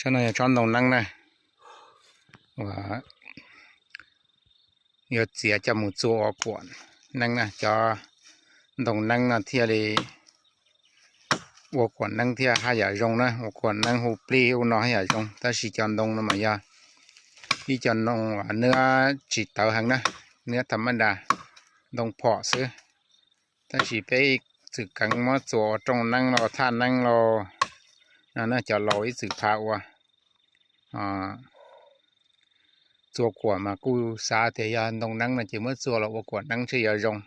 No yog tsob ntoo neeb na, uas yuav txiav coj mus txua ua kuam neeb na. Cov ntoo neeb no thiaj li ua kuam neeb thiaj haj yam zoo na, ua kuam neeb hu plig hu no haj yam zoo. Tab sis cov ntoo no mas yog ib co ntoo uas nwb tsis tawv heev na, nwb tham mab das, ntoo phom xwb. Tab sis peb txwm keev muab txua ua rooj neeb los thaj neeb los no na, cov laus ib txwm pha ua. Txua kuam mas kuj xav tias yog ntoo neeb no ces muab txua los ua kuam neeb thiaj yuav zoo.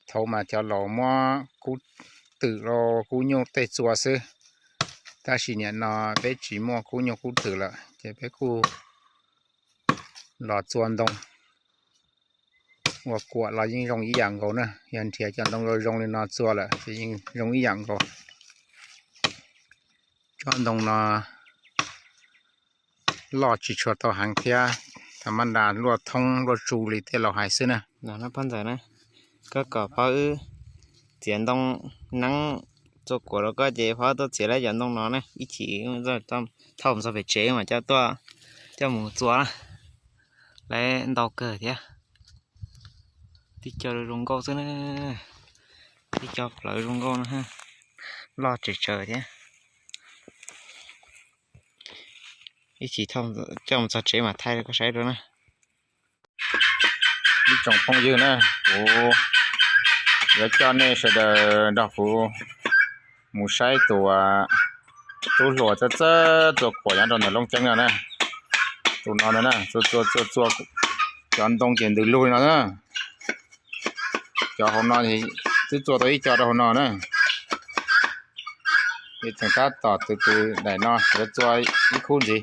Thaum mas cov laus muab kub twm los kub nyuj tej txua xwb. Tab sis nim no peb tsis muaj kub nyuj kub twm lawm ces peb kuj los txua ntoo ua kuam los yeej zoo ib yam nkaus na. Yog nrhiav cov ntoo zoo zoo li no txua lawm ces yeej zoo ib yam nkaus. Tsob ntoo no loj tsis tshua tau heev thiab, tham mab das luaj thoob luaj tsu li tej laus hais xwb na. Pab ntxawm na, koj kom pab wb txiav ntoo neeb txua kuam rau koj ces pab tuaj txiav lawm cov ntoo no na, ib chim thauj mus txog pem tsev mas coj tuaj coj mus txua na. Lawv ntau kawg thiab. Tib co zoo nkauj xwb na, tib co plawv zoo nkauj no, loj tsem tsawv thiab. Ib chim coj mus txog tsev mas thaij rau koj saib dua na. Ib tsoom phooj ywg na, kuv yuav coj nej sawv daws nrog kuv mus saib tus tub hluas txawj txawj txua kuam nyob rau ntawm Looj Ceeb no na. Tus no na, txua txua txua txua cov ntoo ces ntws lug li no na. Cov hauv no twb txua tau ib co rau hauv no na. Ces tseem tab tom tus tus daim no yuav txua ib khub ntxiv.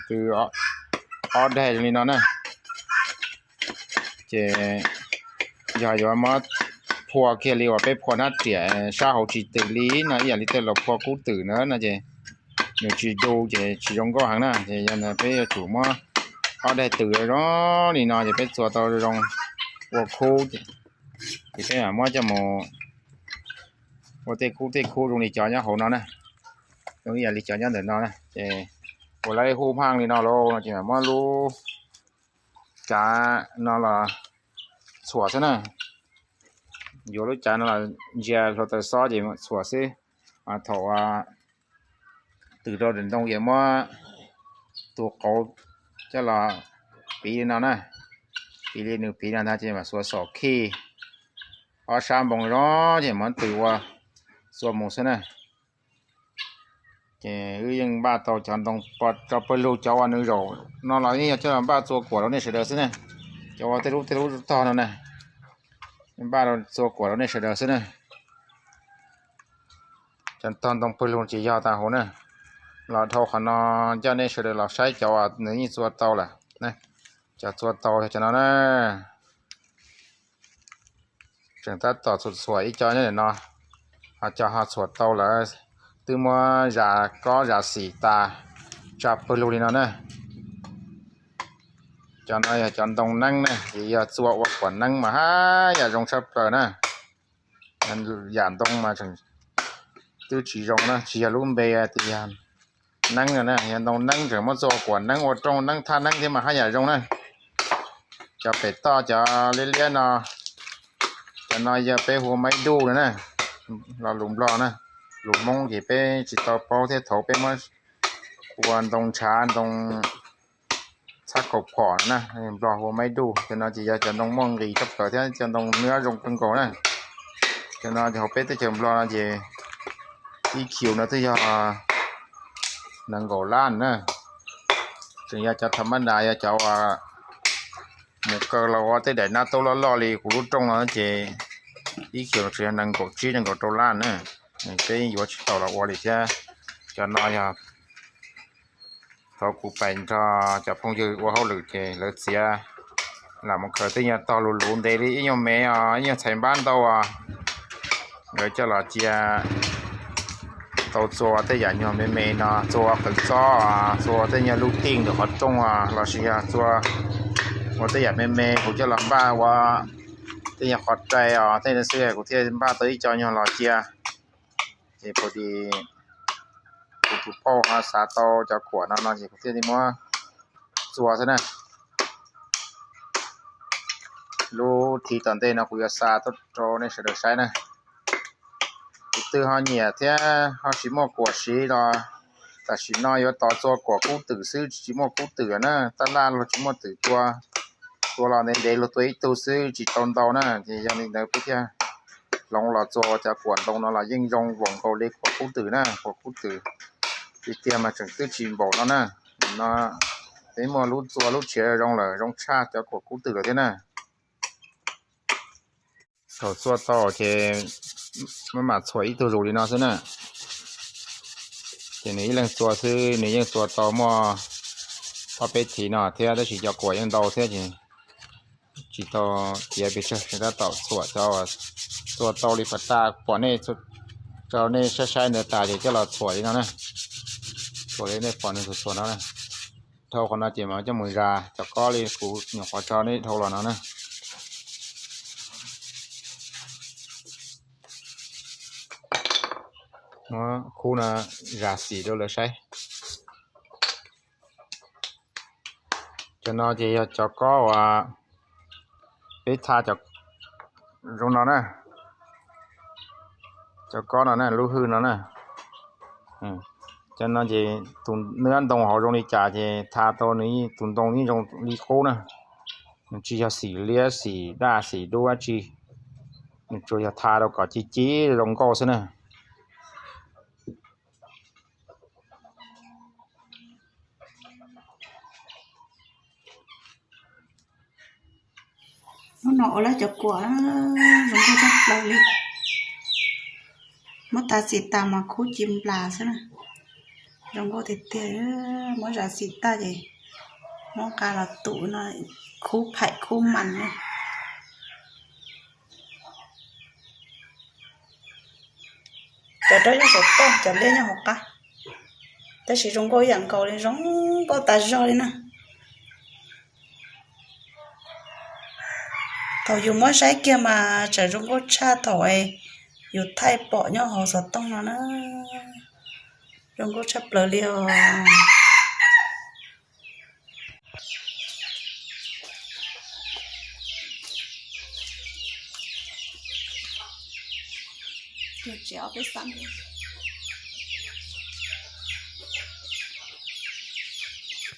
Tus ob daig li no na. Ces yog yuav muab phua kiag li uas peb phua hnab riam sab hauv tsis twm li no, ib yam li tej laus phua kub twm na no ces nws tsis du ces tsis zoo nkauj heev na. Ces yog peb yuav tsum muab ob daig twm zoo li no ces peb txua tau zoo ua khub, ces peb mam muab coj mus ua tej khub tej khub zoo li cov nyob hauv no na, zoo ib yam li cov nyob ntawm no na. Ces ua lawv hu phaaj li no lauj no ces mam muab lub cav no los txhuam xwb na. Yuav lub cav no los ntsia hluav taws xob ces txhuam xwb. Thaum twm rau daim ntoo ces muab tus qauv coj los piv li no na, piv li nws piv no ntag ces mam xuas xom khij ob sab npoo zoo ces muab twm ua txua mus xwb na. Ces wb yeej npaj tau cov ntoo pov tso pawg lug, cov uas nws zaum no los yeej yog coj los npaj txua kuam rau nej sawv daws xwb na. Cov uas tej lub tej lub tog no na, npaj txua kuam rau nej sawv daws xwb na. Cov tog ntoo pawg lug ces yog tag huv na, los dhau qhov no coj nej sawv daws los saib cov uas nws yeej txua tau lawm. Cov txua tau yog cov no na. Tseem tab tom txhuam txhuam ib co nyob ntawm no, ho cov ho txhuam tau lawm, twb muab zas kob zas xim tas tsa pawg lug li no na. Cov no yog cov ntoo neeb na, ces yog txua ua kuam neeb mas haj yam zoo tshaj plaws na. Yam ntoo mas twb tsis zoo na, tsis yog lub npe tias yog neeb no na, yog ntoo neeb tseem muab txua kuam neeb ua rooj neeb thaj neeb thiab mas haj yam zoo na. Cov pem toj cov liab liab no, cov no yog peb hu ua maib duj no na, los lus Nplog na, lus Hmoob ces peb tsis tau paub thiab, thaum peb muab ua ntoo ntshav ntoo txhab kaum phom no na, Nplog hu ua maib duj. Cov no ces yog cov ntoo muaj nqis tshaj plaws thiab cov ntoo nyob zoo kawg nkaus na. Cov no hauv peb teb chaws Nplog no ces ib khiv no twb yog nees nkaum lab na. Tseem yog cov tham mab das, yog cov uas mus kaw los ua tej daim nab taub loj loj li kuv lub rooj no ces ib khiv no tseem yog nees nkaum tsib nees nkaum rau lab na. Peb yuav tsis tau los ua li thiab. Cov no yog thaum kuv pais nrog cov phooj ywg ua hauj lwm ces lawv txiav lam mus khaws tej nyuag tog luv luv ntev li ib nyuag mev os, ib nyuag txhais npab ntau os, nkawd coj los cia tau txua tej yam nyuag me me no, txua qws txob, txua tej nyuag lub tij ntawm qhov rooj os, los sis yog txua ua tej yam me me kuv coj los npaj ua tej nyuag qhov rai os, tej xwb kuv thiaj npaj tau ib co nyuag los cia Ces kuv tus phauj ho xav tau cov kuam no no ces kuv thiaj li muab txua xwb na. Lub thib tom ntej no kuv yuav xa tuaj rau nej sawv daws saib na. Tus twg ho nyiam thiab ho tsis muaj kuam siv los tam sim no yuav tos txua kuam kub twm xwb, tsis muaj kub twm na, tab laj luag tsis muaj twm tua, tua los ntev ntev luag tua ib tug xwb tsis tau ntau na. Ces yog li ntawd peb thiaj hloov los txua ua cov kuam ntoo no los yeej zoo npaum nkaus li kuam kub twm na. Kuam kub twm tiag tiag mas tseem twb tsis npaum no na. No peb muaj lub txua lub tshiav zoo lawm, zoo tshaj cov kuam kub twm lawm thiab na. Thaum txua tau ces maj mam txhuam ib tug zus li no xwb na. Ces nws ib leeg txua xwb nws yeej txua tau muaj ob peb thiv no thiab, tab sis cov kuam yeej ntau thiab ces tsis tau tiav pes tsawg, tab tom txhuam cov txua tau li pas tas pom nej, rau nej saib saib ntawd tas ces coj los txhuam li no na. Txhuam li nej pom nws txhuam txhuam no na. Dhau qhov no ces mam coj mus zas cov kob li kuv nyuam qhuav tso nej dhau los no na. Muab khub no zas xim rau lawv saib. Cov no ces yog cov kob uas peb tha cov zoo no na. Cov kob no na, lub hwj no na. Cov no ces tus nab ntoo hauv zoo li cas ces tha tau nws tus ntoo yeej zoo li qub na. Nws tsis yog xim liab xim daj xim dub dab tsi, nws tsuas yog tha rau kom ci ci zoo nkauj xwb na. Hnub no ua lawm cov kuam zoo nkauj tshaj plaws li. Muab tas xim tas mas khub ci nplas xwb na. Zoo nkauj tiag tiag, muab zam xim tag ces muab nqa los tus no khub phaim khub mas na. Cov dawb nyob saum toj, cov liab nyob hauv qab, tab sis zoo nkauj ib yam nkaus li, zoo nkauj tas zog li na. Thaum yus muab saib kiag mas tseem zoo nkauj tshaj thaum yus thaij pom nyob hauv xov tooj no na. Zoo nkauj tshaj plaws li os. Tsev ob peb xab